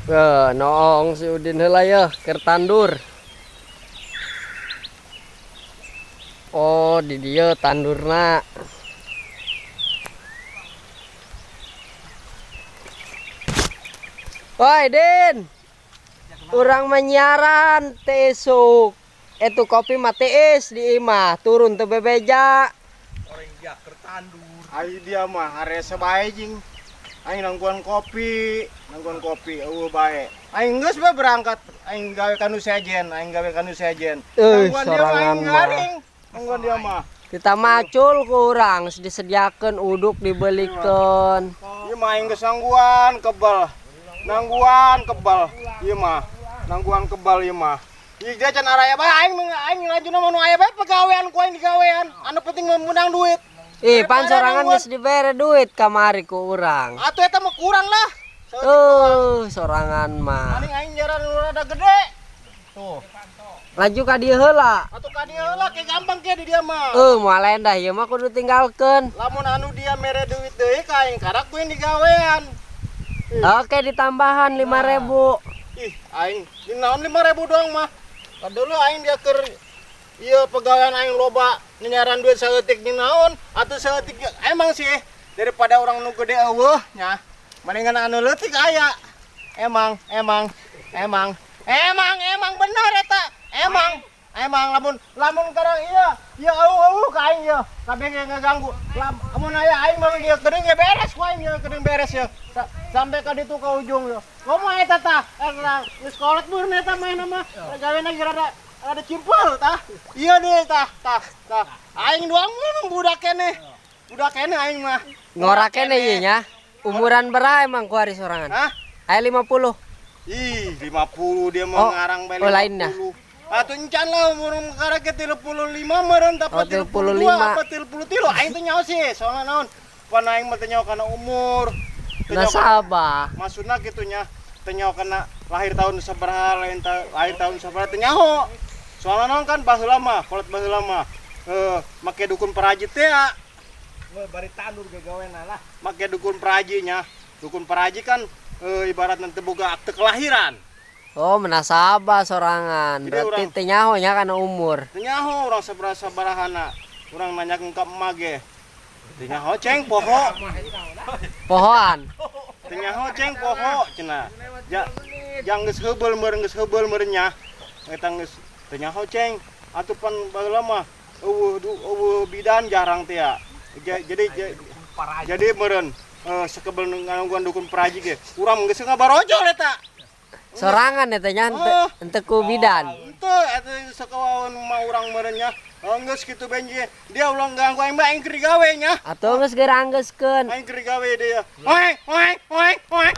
Noong si Udin heula yeuh keur tandur. Oh, di dieu tandurna. Woi, Din. Urang menyiaran teh esuk. Itu kopi mah tiis di imah, turun teu bebeja. Orang dia keur tandur. Ai dia mah haresa bae jeung aing nangguan kopi eueuh bae. Aing geus bae berangkat, aing gawe kanu sejen, aing gawe kanu sejen. Eh, Nangguan dia mah sorangan aing mah. garing. Nangguan dia mah. Kita macul ku urang, geus disediakeun uduk dibelikeun. Ieu mah aing geus nangguan kebal. Nangguan kebal. Ieu mah nangguan kebal ieu mah. Ieu dia can araya bae aing aing lajuna mah nu aya bae pegawean ku aing digawean. Anu penting menang duit. Ih, pan Daripada sorangan nangguan. geus dibere duit kamari ku urang. Atuh eta mah kurang lah. Eh, sorangan mah. Paling aing jaran nu rada gede. Tuh. Laju ka dieu heula. Atuh ka dieu heula ke gampang ke di dia mah. Eh, moal endah ieu mah kudu tinggalkeun. Lamun anu dia mere duit deui ka aing karak ku yang digawean. Oke, ditambahan 5.000. Ih, aing di naon 5.000 doang mah. Padahal aing dia keur ieu pegawean aing loba nyaran duit saeutik di naon atuh saeutik emang sih daripada orang nu gede eueuh nya. Mendingan anu leutik aya. Emang, emang, emang, emang, emang bener eta. Emang, emang lamun lamun kadang iya, iya eueuh ka aing ieu. Kabeh ge ngaganggu. Lamun aya aing mah ieu geuning ge beres ku aing ieu geuning beres ya. Sampai ka ditu ka ujung ya. Ngomong eta tah, eta geus kolot meureun eta mah mah. Gawena ge rada rada cimpel tah. Iya deh tah, tah, tah. Aing doang mah budak keneh. Budak keneh aing mah. Ngora keneh ieu nya. Umuran beraha emang ku ari sorangan? Hah? Aya 50. Ih, 50 dia Oh, mau ngarang bae oh, lain dah. 50. Atuh encan lah umur karek ke 35 meureun tah Oh, 32 35. apa 33 aing teh nyaho sih soalna naon. Pan aing mah teu nyaho kana umur. Teu Nah, nyaho kana- sabah. Maksudna kitu nya teu nyaho kana lahir tahun sabaraha lain lahir tahun sabaraha teu nyaho. Soalna naon kan baheula mah, kolot baheula mah make dukun paraji teh ya. Bari tandur gagawena lah. Make dukun paraji nya. Dukun paraji kan ibarat nanti boga akte kelahiran. Oh, menasabah sorangan. Jadi Berarti urang- teu nyaho nya kana umur. Teu nyaho urang sabaraha-sabarahana. Urang nanya ka emak ge. Teu nyaho ceng poho. Pohoan. Teu nyaho ceng poho cenah. Ja jang geus heubeul meureun geus heubeul meureun nya. Eta geus teu nyaho ceng. Atuh pan baheula mah eueuh eueuh bidan jarang teh ya. Jadi meureun sakebel nganungguan dukun paraji ge. Urang geus ngabarojol eta. Sorangan eta nya Oh. henteu ku bidan. Henteu eta sakawaun mah urang meureun nya. Oh, geus kitu benji. Dia ulah ganggu aing mah aing keur digawe nya. Atuh geus geura anggeuskeun. Aing keur digawe dia. Oe oe oe oe